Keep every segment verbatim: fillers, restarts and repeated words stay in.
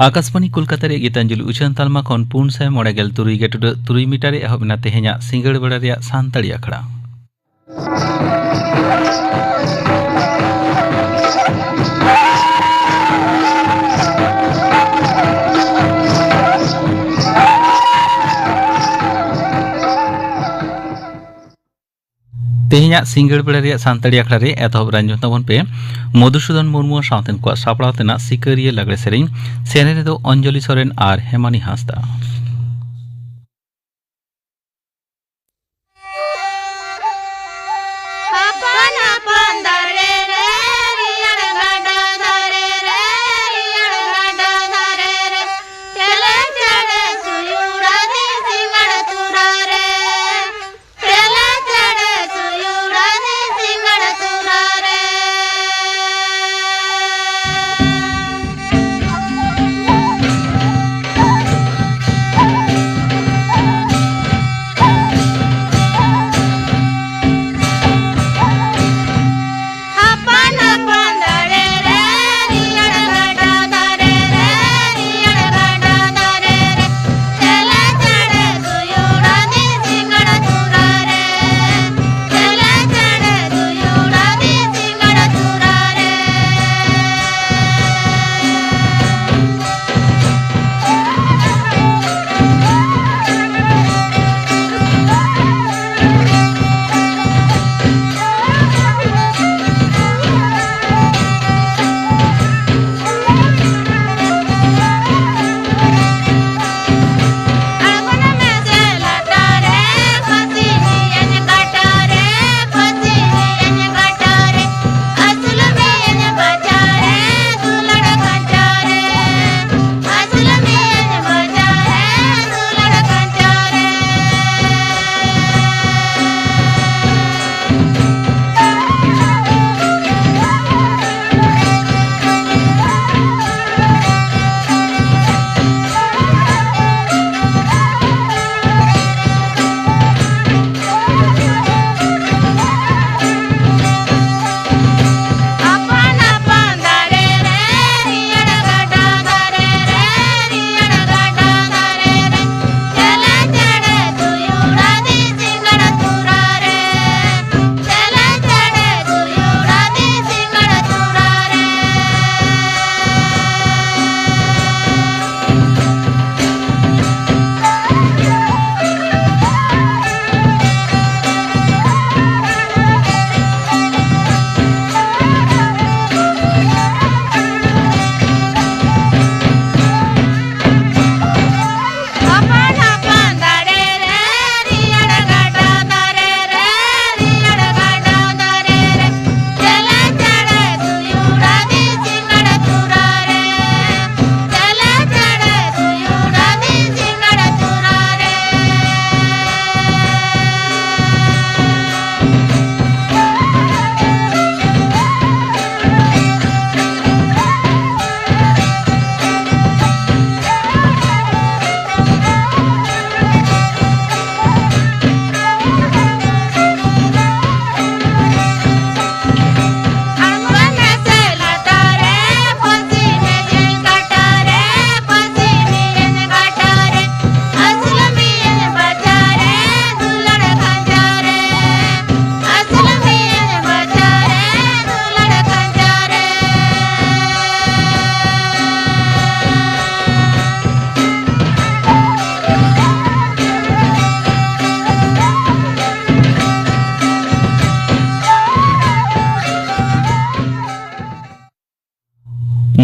ᱟᱠᱟᱥᱵᱟᱱᱤ ᱠᱳᱞᱠᱟᱛᱟ ᱨᱮᱭᱟᱜ ᱜᱤᱛᱟᱧᱡᱚᱞᱤ ᱩᱪᱷᱟᱹᱱ ᱛᱟᱞᱢᱟ ᱠᱷᱚᱱ ᱯᱩᱱ ᱥᱟᱭ ᱢᱚᱬᱮ ᱜᱮᱞ ᱛᱩᱨᱩᱭ ᱜᱮ ᱴᱩᱰᱟᱹᱜ ᱛᱩᱨᱩᱭ ᱢᱤᱴᱟᱨ ᱨᱮ ᱮᱦᱚᱵ ᱮᱱᱟ ᱛᱮᱦᱮᱧᱟᱜ ᱥᱤᱸᱜᱟᱹᱲ ᱵᱮᱲᱟ ᱨᱮᱭᱟᱜ ᱥᱟᱱᱛᱟᱲᱤ ᱟᱠᱷᱲᱟ᱾ ᱛᱮᱦᱮᱧᱟᱜ ᱥᱤᱸᱜᱟᱹᱲ ᱵᱮᱲᱟ ᱨᱮᱭᱟᱜ ᱥᱟᱱᱛᱟᱲᱤ ᱟᱠᱷᱲᱟ ᱨᱮ ᱮᱛᱚᱦᱚᱵ ᱨᱮ ᱟᱸᱡᱚᱢ ᱛᱟᱵᱚᱱ ᱯᱮ ᱢᱚᱫᱷᱩᱥᱩᱫᱚᱱ ᱢᱩᱨᱢᱩ ᱥᱟᱶᱛᱮᱱ ᱠᱚᱣᱟᱜ ᱥᱟᱯᱲᱟᱣ ᱛᱮᱱᱟᱜ ᱥᱤᱠᱟᱹᱨᱤᱭᱟᱹ ᱞᱟᱜᱽᱲᱮ ᱥᱮᱨᱮᱧ᱾ ᱥᱮᱨᱮᱧ ᱨᱮᱫᱚ ᱚᱧᱡᱚᱞᱤ ᱥᱚᱨᱮᱱ ᱟᱨ ᱦᱮᱢᱟᱱᱤ ᱦᱟᱸᱥᱫᱟ᱾ ᱦᱚᱯᱚᱱ ᱦᱚᱯᱚᱱ ᱫᱟᱨᱮ ᱨᱮ, ᱨᱮᱭᱟᱲ ᱜᱟᱰᱟ ᱫᱷᱟᱨᱮ ᱨᱮ, ᱨᱮᱭᱟᱲ ᱜᱟᱰᱟ ᱫᱷᱟᱨᱮ ᱨᱮ, ᱪᱮᱞᱮ ᱪᱮᱬᱮ ᱥᱩᱭᱩᱲ ᱟᱹᱫᱤ ᱥᱤᱸᱜᱟᱲ ᱛᱩᱨᱟ ᱨᱮ᱾ ᱪᱮᱞᱮ ᱪᱮᱬᱮ ᱥᱩᱭᱩᱲ ᱟᱹᱫᱤ ᱥᱤᱸᱜᱟᱲ ᱛᱩᱨᱟ ᱨᱮ᱾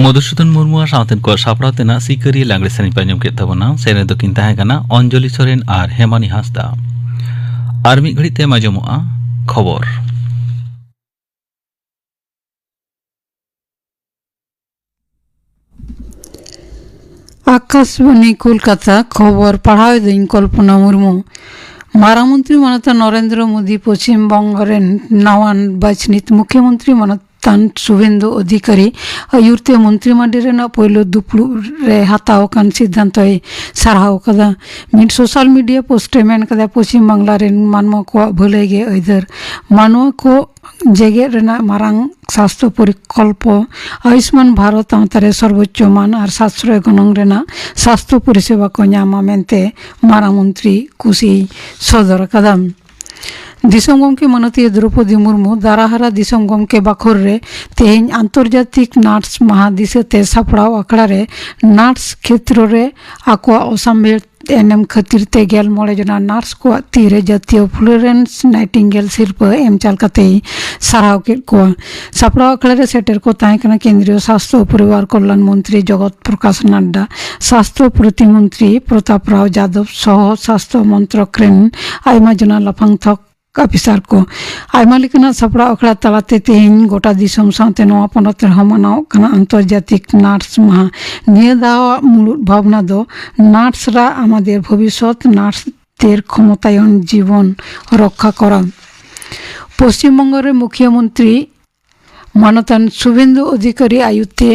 ᱢᱚᱫᱷᱩᱥᱩᱫᱚᱱ ᱢᱩᱨᱢᱩ ᱟᱨ ᱥᱟᱶᱛᱮᱱ ᱠᱚᱣᱟᱜ ᱥᱟᱯᱲᱟᱣ ᱛᱮᱱᱟᱜ ᱥᱤᱠᱟᱹᱨᱤᱭᱟᱹ ᱞᱟᱜᱽᱲᱮ ᱥᱮᱨᱮᱧ ᱯᱮ ᱟᱸᱡᱚᱢ ᱠᱮᱫ ᱛᱟᱵᱚᱱᱟ᱾ ᱥᱮᱨᱮᱧ ᱫᱚᱠᱤᱱ ᱛᱟᱦᱮᱸ ᱠᱟᱱᱟ ᱚᱧᱡᱚᱞᱤ ᱥᱚᱨᱮᱱ ᱟᱨ ᱦᱮᱢᱟᱱᱤ ᱦᱟᱸᱥᱫᱟ᱾ ᱟᱨ ᱢᱤᱫ ᱜᱷᱟᱹᱲᱤᱡ ᱛᱮ ᱟᱸᱡᱚᱢᱚᱜᱼᱟ ᱠᱷᱚᱵᱚᱨ᱾ ᱟᱠᱟᱥᱵᱟᱱᱤ ᱠᱳᱞᱠᱟᱛᱟ, ᱠᱷᱚᱵᱚᱨ ᱯᱟᱲᱦᱟᱣ ᱮᱫᱟᱹᱧ ᱠᱚᱞᱯᱚᱱᱟ ᱢᱩᱨᱢᱩ᱾ ᱢᱟᱨᱟᱝ ᱢᱚᱱᱛᱨᱤ ᱢᱟᱱᱚᱛᱟᱱ ᱱᱚᱨᱮᱱᱫᱨᱚ ᱢᱳᱫᱤ ᱯᱚᱪᱷᱤᱢ ᱵᱚᱝᱜᱚ ᱨᱮᱱ ᱱᱟᱣᱟᱱ ᱵᱟᱪᱷᱱᱤᱛ ᱢᱩᱠᱷᱭᱚᱢᱚᱱᱛᱨᱤ ᱢᱟᱱᱚᱛᱟᱱ ᱥᱩᱵᱷᱮᱱᱫᱩ ᱚᱫᱷᱤᱠᱟᱨᱤ ᱟᱹᱭᱩᱨ ᱛᱮ ᱢᱚᱱᱛᱨᱤ ᱢᱟᱱᱰᱤ ᱨᱮᱱᱟᱜ ᱯᱳᱭᱞᱳ ᱫᱩᱯᱲᱩᱵ ᱨᱮ ᱦᱟᱛᱟᱣ ᱟᱠᱟᱱ ᱥᱤᱫᱽᱫᱷᱟᱱᱛᱚᱭ ᱥᱟᱨᱦᱟᱣ ᱟᱠᱟᱫᱟ᱾ ᱢᱤᱫ ᱥᱳᱥᱟᱞ ᱢᱤᱰᱤᱭᱟ ᱯᱳᱥᱴ ᱨᱮ ᱢᱮᱱ ᱠᱟᱫᱟ, ᱯᱚᱪᱷᱤᱢ ᱵᱟᱝᱞᱟ ᱨᱮᱱ ᱢᱟᱱᱣᱟ ᱠᱚᱣᱟᱜ ᱵᱷᱟᱹᱞᱟᱹᱭ ᱜᱮ ᱟᱹᱭᱫᱟᱹᱨ᱾ ᱢᱟᱱᱣᱟ ᱠᱚ ᱡᱮᱜᱮᱛ ᱨᱮᱱᱟᱜ ᱢᱟᱨᱟᱝ ᱥᱟᱥᱛᱷᱚ ᱯᱚᱨᱤᱠᱚᱞᱯᱚ ᱟᱭᱩᱥᱢᱟᱱ ᱵᱷᱟᱨᱚᱛ ᱟᱣᱛᱟ ᱨᱮ ᱥᱚᱨᱵᱳᱪᱪᱚ ᱢᱟᱱ ᱟᱨ ᱥᱟᱥᱨᱚᱭ ᱜᱚᱱᱚᱝ ᱨᱮᱱᱟᱜ ᱥᱟᱥᱛᱷᱚ ᱯᱚᱨᱤᱥᱮᱵᱟ ᱠᱚ ᱧᱟᱢᱟ ᱢᱮᱱᱛᱮ ᱢᱟᱨᱟᱝ ᱢᱚᱱᱛᱨᱤ ᱠᱩᱥᱤᱭ ᱥᱚᱫᱚᱨ ᱟᱠᱟᱫᱟ᱾ ᱫᱤᱥᱚᱢ ᱜᱚᱢᱠᱮ ᱢᱟᱱᱚᱛᱤᱭᱟᱹ ᱫᱨᱚᱯᱚᱫᱤ ᱢᱩᱨᱢᱩ ᱫᱟᱨᱟᱦᱟᱨᱟ ᱫᱤᱥᱚᱢ ᱜᱚᱢᱠᱮ ᱵᱟᱠᱷᱳᱞ ᱨᱮ ᱛᱮᱦᱮᱧ ᱟᱱᱛᱚᱨᱡᱟᱛᱤᱠ ᱱᱟᱨᱥ ᱢᱟᱦᱟ ᱫᱤᱥᱟᱹᱛᱮ ᱥᱟᱯᱲᱟᱣ ᱟᱠᱷᱲᱟ ᱨᱮ ᱱᱟᱨᱥ ᱠᱷᱮᱛᱨᱚ ᱨᱮ ᱟᱠᱚᱣᱟᱜ ᱚᱥᱟᱢᱵᱷᱮᱲ ᱮᱱᱮᱢ ᱠᱷᱟᱹᱛᱤᱨ ᱛᱮ ᱜᱮᱞ ᱢᱚᱬᱮ ᱡᱚᱱᱟ ᱱᱟᱨᱥ ᱠᱚᱣᱟᱜ ᱛᱤᱨᱮ ᱡᱟᱹᱛᱤᱭᱟᱹ ᱯᱷᱞᱳᱨᱮᱱᱥ ᱱᱟᱭᱴᱤᱝᱜᱮᱞ ᱥᱤᱨᱯᱟᱹ ᱮᱢ ᱪᱟᱞ ᱠᱟᱛᱮᱭ ᱥᱟᱨᱦᱟᱣ ᱠᱮᱫ ᱠᱚᱣᱟ᱾ ᱥᱟᱯᱲᱟᱣ ᱟᱠᱷᱲᱟ ᱨᱮ ᱥᱮᱴᱮᱨ ᱠᱚ ᱛᱟᱦᱮᱸ ᱠᱟᱱᱟ ᱠᱮᱱᱫᱨᱤᱭᱚ ᱥᱟᱥᱛᱷᱚ ᱯᱚᱨᱤᱵᱟᱨ ᱠᱚᱞᱭᱟᱱ ᱢᱚᱱᱛᱨᱤ ᱡᱚᱜᱚᱛ ᱯᱨᱚᱠᱟᱥ ᱱᱟᱰᱰᱟ, ᱥᱟᱥᱛᱷᱚ ᱯᱨᱚᱛᱤᱢᱚᱱᱛᱨᱤ ᱯᱨᱚᱛᱟᱯ ᱨᱟᱣ ᱡᱟᱫᱚᱵ ᱥᱚᱦᱚ ᱥᱟᱥᱛᱷᱚ ᱢᱚᱱᱛᱨᱚᱠ ᱨᱮᱱ ᱟᱭᱢᱟ ᱡᱚᱱᱟ ᱞᱟᱯᱷᱟᱝ ᱛᱷᱚᱠ ᱚᱯᱷᱤᱥᱟᱨ ᱠᱚ᱾ ᱟᱭᱢᱟ ᱞᱮᱠᱟᱱᱟᱜ ᱥᱟᱯᱲᱟᱣ ᱟᱠᱷᱲᱟ ᱛᱟᱞᱟᱛᱮ ᱛᱮᱦᱮᱧ ᱜᱚᱴᱟ ᱫᱤᱥᱚᱢ ᱥᱟᱶᱛᱮ ᱱᱚᱣᱟ ᱯᱚᱱᱚᱛ ᱨᱮᱦᱚᱸ ᱢᱟᱱᱟᱣᱚᱜ ᱠᱟᱱᱟ ᱟᱱᱛᱚᱨᱡᱟᱛᱤᱠ ᱱᱟᱨᱥ ᱢᱟᱦᱟ᱾ ᱱᱤᱭᱟᱹ ᱫᱷᱟᱣᱟᱜ ᱢᱩᱲᱩᱫ ᱵᱷᱟᱵᱽᱱᱟ ᱫᱚ ᱱᱟᱨᱥ ᱨᱟ ᱟᱢᱟᱫᱮᱨ ᱵᱷᱚᱵᱤᱥᱥᱚᱛ, ᱱᱟᱨᱥ ᱛᱮᱨ ᱠᱷᱚᱢᱚᱛᱟᱭᱚᱱ ᱡᱤᱵᱚᱱ ᱨᱚᱠᱠᱷᱟ ᱠᱚᱨᱟ᱾ ᱯᱚᱥᱪᱤᱢ ᱵᱚᱝᱜᱚ ᱨᱮ ᱢᱩᱠᱷᱭᱚᱢᱚᱱᱛᱨᱤ ᱢᱟᱱᱚᱛᱟᱱ ᱥᱩᱵᱷᱮᱱᱫᱩ ᱚᱫᱷᱤᱠᱟᱨᱤ ᱟᱭᱩᱨ ᱛᱮ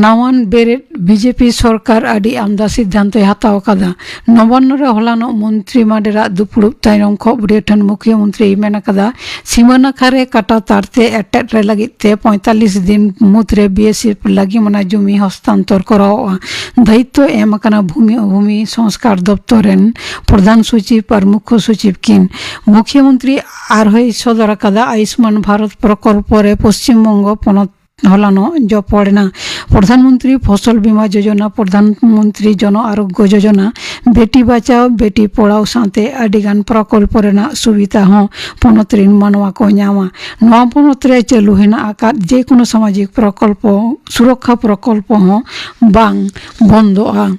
ᱱᱟᱣᱟᱱ ᱵᱮᱨᱮᱫ ᱵᱤᱡᱮᱯᱤ ᱥᱚᱨᱠᱟᱨ ᱟᱹᱰᱤ ᱟᱢᱫᱟ ᱥᱤᱫᱽᱫᱷᱟᱱᱛᱚᱭ ᱦᱟᱛᱟᱣ ᱟᱠᱟᱫᱟ᱾ ᱱᱚᱵᱟᱱᱱᱚ ᱨᱮ ᱦᱚᱞᱟᱱᱚᱜ ᱢᱚᱱᱛᱨᱤ ᱢᱟᱰᱮᱨᱟᱜ ᱫᱩᱯᱲᱩᱵ ᱛᱟᱭᱱᱚᱢ ᱠᱷᱚᱵᱚᱨᱤᱭᱟᱹ ᱴᱷᱮᱱ ᱢᱩᱠᱷᱭᱚᱢᱚᱱᱛᱨᱤᱭ ᱢᱮᱱ ᱟᱠᱟᱫᱟ, ᱥᱤᱢᱟᱹ ᱱᱟᱠᱷᱟ ᱨᱮ ᱠᱟᱴᱟ ᱛᱟᱨ ᱛᱮ ᱮᱴᱮᱫ ᱨᱮ ᱞᱟᱹᱜᱤᱫ ᱛᱮ ᱯᱚᱸᱭᱛᱟᱞᱞᱤᱥ ᱫᱤᱱ ᱢᱩᱫᱽᱨᱮ ᱵᱤ ᱮᱥ ᱮᱯᱷ ᱞᱟᱹᱜᱤᱫ ᱚᱱᱟ ᱡᱩᱢᱤ ᱦᱚᱥᱛᱟᱱᱛᱚᱨ ᱠᱚᱨᱟᱣᱚᱜᱼᱟ᱾ ᱫᱟᱭᱤᱛᱛᱚ ᱮᱢ ᱟᱠᱟᱱᱟ ᱵᱷᱩᱢᱤ ᱚᱵᱷᱩᱢᱤ ᱥᱚᱝᱥᱠᱟᱨ ᱫᱚᱯᱛᱚᱨ ᱨᱮᱱ ᱯᱨᱚᱫᱷᱟᱱ ᱥᱚᱪᱤᱵᱽ ᱟᱨ ᱢᱩᱠᱷᱭᱚ ᱥᱚᱪᱤᱵᱽ ᱠᱤᱱ᱾ ᱢᱩᱠᱷᱭᱚᱢᱚᱱᱛᱨᱤ ᱟᱨᱦᱚᱸᱭ ᱥᱚᱫᱚᱨ ᱟᱠᱟᱫᱟ, ᱟᱭᱩᱥᱢᱟᱱ ᱵᱷᱟᱨᱚᱛ ᱯᱨᱚᱠᱚᱞᱯᱚ ᱨᱮ ᱯᱚᱥᱪᱤᱢ ᱵᱚᱝᱜᱚ ᱯᱚᱱᱚᱛ ᱦᱚᱞᱟᱱᱚᱜ ᱡᱚᱯᱚᱲ ᱮᱱᱟ᱾ ᱯᱨᱚᱫᱷᱟᱱ ᱢᱚᱱᱛᱨᱤ ᱯᱷᱚᱥᱚᱞ ᱵᱤᱢᱟ ᱡᱳᱡᱚᱱᱟ, ᱯᱨᱚᱫᱷᱟᱱ ᱢᱚᱱᱛᱨᱤ ᱡᱚᱱ ᱟᱨᱳᱜᱭᱚ ᱡᱳᱡᱚᱱᱟ, ᱵᱮᱴᱤ ᱵᱟᱪᱟᱣ ᱵᱮᱴᱤ ᱯᱚᱲᱟᱣ ᱥᱟᱶᱛᱮ ᱟᱹᱰᱤ ᱜᱟᱱ ᱯᱨᱚᱠᱚᱞᱯᱚ ᱨᱮᱱᱟᱜ ᱥᱩᱵᱤᱫᱷᱟ ᱦᱚᱸ ᱯᱚᱱᱚᱛ ᱨᱮᱱ ᱢᱟᱱᱣᱟ ᱠᱚ ᱧᱟᱢᱟ᱾ ᱱᱚᱣᱟ ᱯᱚᱱᱚᱛ ᱨᱮ ᱪᱟᱹᱞᱩ ᱦᱮᱱᱟᱜ ᱟᱠᱟᱫ ᱡᱮᱠᱳᱱᱳ ᱥᱟᱢᱟᱡᱤᱠ ᱯᱨᱚᱠᱚᱞᱯᱚ, ᱥᱩᱨᱚᱠᱠᱷᱟ ᱯᱨᱚᱠᱚᱞᱯᱚ ᱦᱚᱸ ᱵᱟᱝ ᱵᱚᱱᱫᱚᱜᱼᱟ᱾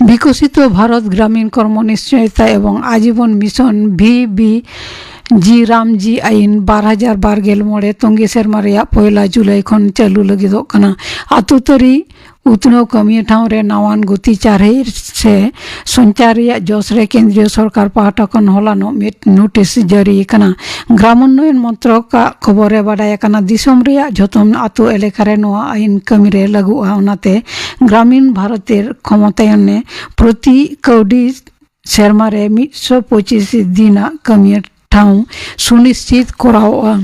ᱵᱤᱠᱚᱥᱤᱛᱚ ᱵᱷᱟᱨᱚᱛ ᱜᱨᱟᱢᱤᱱ ᱠᱚᱨᱢᱚ ᱱᱤᱥᱪᱚᱭᱤᱛᱟ ᱮᱵᱚᱝ ᱟᱡᱤᱵᱚᱱ ᱢᱤᱥᱚᱱ, ᱵᱷᱤ ᱵᱤ ᱡᱤ ᱨᱟᱢᱡᱤ ᱟᱭᱤᱱ ᱵᱟᱨ ᱦᱟᱡᱟᱨ ᱵᱟᱨ ᱜᱮᱞ ᱢᱚᱬᱮ ᱛᱚᱸᱜᱮ ᱥᱮᱨᱢᱟ ᱨᱮᱭᱟᱜ ᱯᱚᱭᱞᱟ ᱡᱩᱞᱟᱭ ᱠᱷᱚᱱ ᱪᱟᱹᱞᱩ ᱞᱟᱹᱜᱤᱫᱚᱜ ᱠᱟᱱᱟ᱾ ᱟᱹᱛᱩ ᱛᱟᱹᱨᱤ ᱩᱛᱱᱟᱹᱣ ᱠᱟᱹᱢᱤᱭᱟᱹ ᱴᱷᱟᱶ ᱨᱮ ᱱᱟᱣᱟᱱ ᱜᱚᱛᱤ ᱪᱟᱨᱦᱮ ᱥᱮ ᱥᱚᱧᱪᱟᱨ ᱨᱮᱭᱟᱜ ᱡᱚᱥ ᱨᱮ ᱠᱮᱱᱫᱨᱤᱭᱚ ᱥᱚᱨᱠᱟᱨ ᱯᱟᱦᱴᱟ ᱠᱷᱚᱱ ᱦᱚᱞᱟᱱᱚᱜ ᱢᱤᱫ ᱱᱳᱴᱤᱥ ᱡᱟᱹᱨᱤ ᱟᱠᱟᱱᱟ᱾ ᱜᱨᱟᱢᱳᱱᱱᱚᱭᱚᱱ ᱢᱚᱱᱛᱨᱚᱠ ᱟᱜ ᱠᱷᱚᱵᱚᱨ ᱨᱮ ᱵᱟᱰᱟᱭ ᱟᱠᱟᱱᱟ, ᱫᱤᱥᱚᱢ ᱨᱮᱭᱟᱜ ᱡᱷᱚᱛᱚᱢ ᱟᱹᱛᱩ ᱮᱞᱟᱠᱟ ᱨᱮ ᱱᱚᱣᱟ ᱟᱭᱤᱱ ᱠᱟᱹᱢᱤ ᱨᱮ ᱞᱟᱹᱜᱩᱜᱼᱟ᱾ ᱚᱱᱟᱛᱮ ᱜᱨᱟᱢᱤᱱ ᱵᱷᱟᱨᱚᱛᱮᱨ ᱠᱷᱚᱢᱚᱛᱟᱭᱚᱱᱮ ᱯᱨᱚᱛᱤ ᱠᱟᱹᱣᱰᱤ ᱥᱮᱨᱢᱟ ᱨᱮ ᱢᱤᱫ ᱥᱚ ᱯᱚᱸᱪᱤᱥ ᱫᱤᱱᱟᱜ ᱠᱟᱹᱢᱤᱭᱟᱹ ᱴᱷᱟᱶ ᱥᱩᱱᱤᱥᱪᱤᱛ ᱠᱚᱨᱟᱣᱚᱜᱼᱟ᱾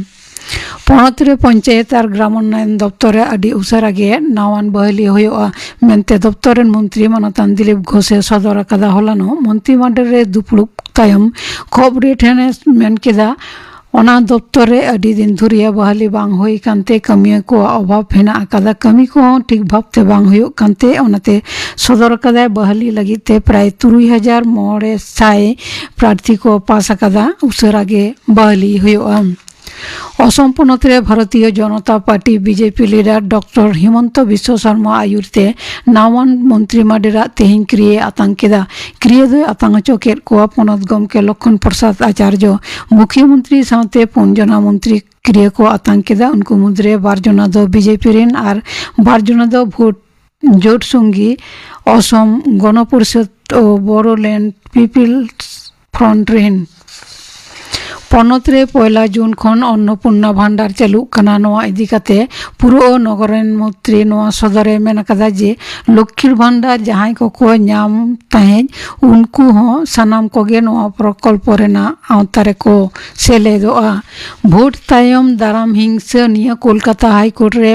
ᱯᱚᱱᱚᱛ ᱨᱮ ᱯᱚᱧᱪᱟᱭᱮᱛ ᱟᱨ ᱜᱨᱟᱢᱳᱱᱱᱚᱭᱚᱱ ᱫᱚᱯᱛᱚᱨ ᱨᱮ ᱟᱹᱰᱤ ᱩᱥᱟᱹᱨᱟ ᱜᱮ ᱱᱟᱣᱟᱱ ᱵᱟᱹᱦᱞᱤ ᱦᱩᱭᱩᱜᱼᱟ ᱢᱮᱱᱛᱮ ᱫᱚᱯᱛᱚᱨ ᱨᱮᱱ ᱢᱚᱱᱛᱨᱤ ᱢᱟᱱᱚᱛᱟᱱ ᱫᱤᱞᱤᱯ ᱜᱷᱳᱥ ᱮ ᱥᱚᱫᱚᱨ ᱟᱠᱟᱫᱟ᱾ ᱦᱚᱞᱟᱱᱚᱜ ᱢᱚᱱᱛᱨᱤ ᱢᱚᱱᱰᱚᱞ ᱨᱮ ᱫᱩᱯᱲᱩᱵ ᱛᱟᱭᱚᱢ ᱠᱷᱚᱵᱚᱨᱤᱭᱟᱹ ᱴᱷᱮᱱ ᱮ ᱢᱮᱱ ᱠᱮᱫᱟ, ᱚᱱᱟ ᱫᱚᱯᱛᱚᱨ ᱨᱮ ᱟᱹᱰᱤ ᱫᱤᱱ ᱫᱷᱩᱨᱤᱭᱟᱹ ᱵᱟᱦᱟᱞᱤ ᱵᱟᱝ ᱦᱩᱭ ᱠᱟᱱᱛᱮ ᱠᱟᱹᱢᱤᱭᱟᱹ ᱠᱚᱣᱟᱜ ᱚᱵᱷᱟᱵ ᱦᱮᱱᱟᱜ ᱟᱠᱟᱫᱟ, ᱠᱟᱹᱢᱤ ᱠᱚᱦᱚᱸ ᱴᱷᱤᱠ ᱵᱷᱟᱵᱛᱮ ᱵᱟᱝ ᱦᱩᱭᱩᱜ ᱠᱟᱱᱛᱮ, ᱚᱱᱟᱛᱮ ᱥᱚᱫᱚᱨ ᱟᱠᱟᱫᱟᱭ ᱵᱟᱦᱟᱞᱤ ᱞᱟᱹᱜᱤᱫ ᱛᱮ ᱯᱨᱟᱭ ᱛᱩᱨᱩᱭ ᱦᱟᱡᱟᱨ ᱢᱚᱬᱮ ᱥᱟᱭ ᱯᱨᱟᱨᱛᱷᱤ ᱠᱚ ᱯᱟᱥ ᱟᱠᱟᱫᱟ, ᱩᱥᱟᱹᱨᱟ ᱜᱮ ᱵᱟᱦᱟᱞᱤ ᱦᱩᱭᱩᱜᱼᱟ᱾ ᱚᱥᱚᱢ ᱯᱚᱱᱚᱛ ᱨᱮ Bharatiya Janata party BJP leader doctor Himanta Vishwa ᱥᱚᱨᱢᱟ ᱟᱭᱩᱨ ᱛᱮ ᱱᱟᱣᱟᱱ ᱢᱚᱱᱛᱨᱤ ᱢᱟᱰᱮᱨᱟᱜ ᱛᱮᱦᱮᱧ ᱠᱨᱤᱭᱮ ᱟᱛᱟᱝ ᱠᱮᱫᱟ᱾ ᱠᱨᱤᱭᱟᱹ ᱫᱚᱭ ᱟᱛᱟᱝ ᱦᱚᱪᱚ ᱠᱮᱫ ᱠᱚᱣᱟ ᱯᱚᱱᱚᱛ ᱜᱚᱢᱠᱮ ᱞᱚᱠᱠᱷᱚᱱ ᱯᱨᱚᱥᱟᱫᱽ ᱟᱪᱟᱨᱡᱚ᱾ ᱢᱩᱠᱷᱭᱟᱹ ᱢᱚᱱᱛᱨᱤ ᱥᱟᱶᱛᱮ ᱯᱩᱱ ᱡᱚᱱᱟ ᱢᱚᱱᱛᱨᱤ ᱠᱨᱤᱭᱟᱹ ᱠᱚ ᱟᱛᱟᱝ ᱠᱮᱫᱟ᱾ ᱩᱱᱠᱩ ᱢᱩᱫᱽᱨᱮ ᱵᱟᱨ ᱡᱚᱱᱟ ᱫᱚ ᱵᱤᱡᱮᱯᱤ ᱨᱮᱱ ᱟᱨ ᱵᱟᱨ ᱡᱚᱱᱟ ᱫᱚ ᱵᱷᱳᱴ ᱡᱳᱴ ᱥᱚᱝᱜᱤ ᱚᱥᱚᱢ ᱜᱚᱱᱚ ᱯᱚᱨᱤᱥᱚᱫᱽ ᱳ ᱵᱳᱨᱳᱞᱮᱱᱰ ᱯᱤᱯᱤᱞᱥ ᱯᱷᱨᱚᱱᱴ ᱨᱮᱱ᱾ ᱯᱚᱱᱚᱛ ᱨᱮ ᱯᱚᱭᱞᱟ ᱡᱩᱱ ᱠᱷᱚᱱ ᱚᱱᱱᱚᱯᱩᱨᱱᱟ ᱵᱷᱟᱱᱰᱟᱨ ᱪᱟᱹᱞᱩᱜ ᱠᱟᱱᱟ᱾ ᱱᱚᱣᱟ ᱤᱫᱤ ᱠᱟᱛᱮ ᱯᱩᱨ ᱳ ᱱᱚᱜᱚᱨᱟᱭᱚᱱ ᱢᱚᱱᱛᱨᱤ ᱱᱚᱣᱟ ᱥᱚᱫᱚᱨᱮ ᱢᱮᱱ ᱟᱠᱟᱫᱟ ᱡᱮ ᱞᱚᱠᱠᱷᱤᱨ ᱵᱷᱟᱱᱰᱟᱨ ᱡᱟᱦᱟᱸᱭ ᱠᱚᱠᱚ ᱧᱟᱢ ᱛᱟᱦᱮᱸᱫ, ᱩᱱᱠᱩ ᱦᱚᱸ ᱥᱟᱱᱟᱢ ᱠᱚᱜᱮ ᱱᱚᱣᱟ ᱯᱨᱚᱠᱚᱞᱯᱚ ᱨᱮᱱᱟᱜ ᱟᱣᱛᱟ ᱨᱮᱠᱚ ᱥᱮᱞᱮᱫᱚᱜᱼᱟ᱾ ᱵᱷᱳᱴ ᱛᱟᱭᱚᱢ ᱫᱟᱨᱟᱢ ᱦᱤᱝᱥᱟᱹ ᱱᱤᱭᱟᱹ ᱠᱳᱞᱠᱟᱛᱟ ᱦᱟᱭ ᱠᱳᱨᱴ ᱨᱮ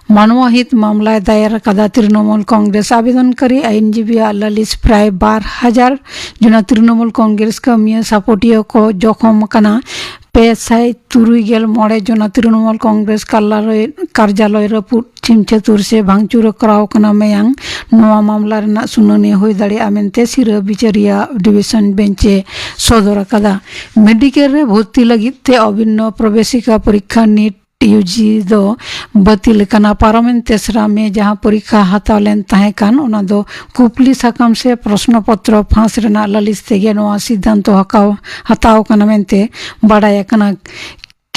ᱢᱟᱱᱣᱟ ᱦᱤᱛ ᱢᱟᱢᱞᱟᱭ ᱫᱟᱭᱮᱨ ᱟᱠᱟᱫᱟ᱾ ᱛᱨᱤᱱᱚᱢᱩᱞ ᱠᱚᱝᱜᱨᱮᱥ ᱟᱵᱮᱫᱚᱱᱠᱟᱨᱤ ᱟᱭᱤᱱᱡᱤᱵᱤᱭᱟᱜ ᱞᱟᱹᱞᱤᱥ ᱯᱨᱟᱭ ᱵᱟᱨ ᱦᱟᱡᱟᱨ ᱡᱚᱱᱟ ᱛᱨᱤᱱᱚᱢᱩᱞ ᱠᱚᱝᱜᱨᱮᱥ ᱠᱟᱹᱢᱤᱭᱟᱹ ᱥᱟᱯᱚᱴᱤᱭᱟᱹ ᱠᱚ ᱡᱚᱠᱷᱚᱢ ᱟᱠᱟᱱᱟ᱾ ᱯᱮ ᱥᱟᱭ ᱛᱩᱨᱩᱭ ᱜᱮᱞ ᱢᱚᱬᱮ ᱡᱚᱱᱟ ᱛᱨᱤᱱᱚᱢᱩᱞ ᱠᱚᱝᱜᱨᱮᱥ ᱠᱟᱨᱭᱟᱞᱚᱭ, ᱠᱟᱨᱡᱟᱞᱚᱭ ᱨᱟᱹᱯᱩᱫ ᱪᱷᱤᱢᱪᱷᱟᱹᱛᱩᱨ ᱥᱮ ᱵᱷᱟঙᱪᱩᱨ ᱠᱚᱨᱟᱣ ᱠᱟᱱᱟ ᱢᱮᱭᱟᱝ᱾ ᱱᱚᱣᱟ ᱢᱟᱢᱞᱟ ᱨᱮᱱᱟᱜ ᱥᱩᱱᱟᱹᱱᱤ ᱦᱩᱭ ᱫᱟᱲᱮᱭᱟᱜᱼᱟ ᱢᱮᱱᱛᱮ ᱥᱤᱨᱟᱹ ᱵᱤᱪᱟᱹᱨᱤᱭᱟᱹ ᱰᱤᱵᱤᱥᱚᱱ ᱵᱮᱧᱪ ᱮ ᱥᱚᱫᱚᱨ ᱟᱠᱟᱫᱟ᱾ ᱢᱮᱰᱤᱠᱮᱞ ᱨᱮ ᱵᱷᱚᱨᱛᱤ ᱞᱟᱹᱜᱤᱫ ᱛᱮ ᱚᱵᱷᱤᱱᱱᱚ ᱯᱨᱚᱵᱮᱥᱤᱠᱟ ᱯᱚᱨᱤᱠᱠᱷᱟ ᱱᱤᱴ ᱤᱭᱩ ᱡᱤ ᱫᱚ ᱵᱟᱹᱛᱤᱞ ᱟᱠᱟᱱᱟ᱾ ᱯᱟᱨᱚᱢᱮᱱ ᱛᱮᱥᱨᱟ ᱢᱮ ᱡᱟᱦᱟᱸ ᱯᱚᱨᱤᱠᱠᱷᱟ ᱦᱟᱛᱟᱣ ᱞᱮᱱ ᱛᱟᱦᱮᱸ ᱠᱟᱱ, ᱚᱱᱟ ᱫᱚ ᱠᱩᱯᱞᱤ ᱥᱟᱠᱟᱢ ᱥᱮ ᱯᱨᱚᱥᱱᱚ ᱯᱚᱛᱨᱚ ᱯᱷᱟᱸᱥ ᱨᱮᱱᱟᱜ ᱞᱟᱹᱞᱤᱥ ᱛᱮᱜᱮ ᱱᱚᱣᱟ ᱥᱤᱫᱽᱫᱷᱟᱱᱛᱚ ᱦᱟᱠᱟᱣ-, ᱦᱟᱛᱟᱣ ᱟᱠᱟᱱᱟ ᱢᱮᱱᱛᱮ ᱵᱟᱰᱟᱭ ᱟᱠᱟᱱᱟ᱾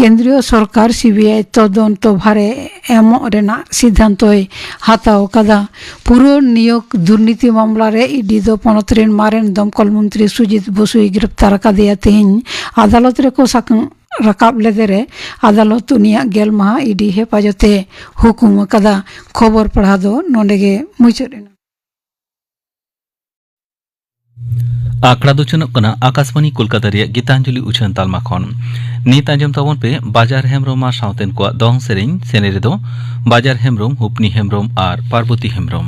ᱠᱮᱱᱫᱨᱤᱭᱚ ᱥᱚᱨᱠᱟᱨ ᱥᱤ ᱵᱤ ᱟᱭ ᱛᱚᱫᱚᱱᱛᱚ ᱵᱷᱟᱨᱮ ᱮᱢᱚᱜ ᱨᱮᱱᱟᱜ ᱥᱤᱫᱽᱫᱷᱟᱱᱛᱚᱭ ᱦᱟᱛᱟᱣ ᱟᱠᱟᱫᱟ᱾ ᱯᱩᱨᱟᱹ ᱱᱤᱭᱳᱜᱽ ᱫᱩᱨᱱᱤᱛᱤ ᱢᱟᱢᱞᱟ ᱨᱮ ᱤ ᱰᱤ ᱫᱚ ᱯᱚᱱᱚᱛ ᱨᱮᱱ ᱢᱟᱨᱮᱱ ᱫᱚᱢᱠᱚᱞ ᱢᱚᱱᱛᱨᱤ ᱥᱩᱡᱤᱛ ᱵᱚᱥᱩᱭ ᱜᱨᱮᱯᱛᱟᱨ ᱟᱠᱟᱫᱮᱭᱟ᱾ ᱛᱮᱦᱮᱧ ᱟᱫᱟᱞᱚᱛ ᱨᱮᱠᱚ ᱥᱟᱠᱟᱢ ᱨᱟᱠᱟᱵ ᱞᱮᱫᱮ ᱨᱮ ᱟᱫᱟᱞᱚᱛ ᱩᱱᱤᱭᱟᱜ ᱜᱮᱞ ᱢᱟᱦᱟ ᱤ ᱰᱤ ᱦᱮᱯᱟᱡᱚᱛᱮ ᱦᱩᱠᱩᱢ ᱟᱠᱟᱫᱟ᱾ ᱠᱷᱚᱵᱚᱨ ᱯᱟᱲᱦᱟᱣ ᱫᱚ ᱱᱚᱰᱮ ᱜᱮ ᱢᱩᱪᱟᱹᱫ ᱮᱱᱟ᱾ ᱟᱠᱷᱲᱟ ᱫᱚ ᱪᱚᱱᱚᱜ ᱠᱟᱱᱟ ᱟᱠᱟᱥᱵᱟᱱᱤ ᱠᱳᱞᱠᱟᱛᱟ ᱨᱮᱭᱟᱜ ᱜᱤᱛᱟᱧᱡᱚᱞᱤ ᱩᱪᱷᱟᱹᱱ ᱛᱟᱞᱢᱟ ᱠᱷᱚᱱ᱾ ᱱᱤᱛ ᱟᱸᱡᱚᱢ ᱛᱟᱵᱚᱱ ᱯᱮ ᱵᱟᱡᱟᱨ ᱦᱮᱢᱵᱽᱨᱚᱢ ᱟᱨ ᱥᱟᱶᱛᱮᱱ ᱠᱚᱣᱟᱜ ᱫᱚᱝ ᱥᱮᱨᱮᱧ᱾ ᱥᱮᱨᱮᱧ ᱨᱮᱫᱚ ᱵᱟᱡᱟᱨ ᱦᱮᱢᱵᱽᱨᱚᱢ, ᱦᱩᱯᱱᱤ ᱦᱮᱢᱵᱽᱨᱚᱢ ᱟᱨ ᱯᱟᱨᱵᱚᱛᱤ ᱦᱮᱢᱵᱽᱨᱚᱢ᱾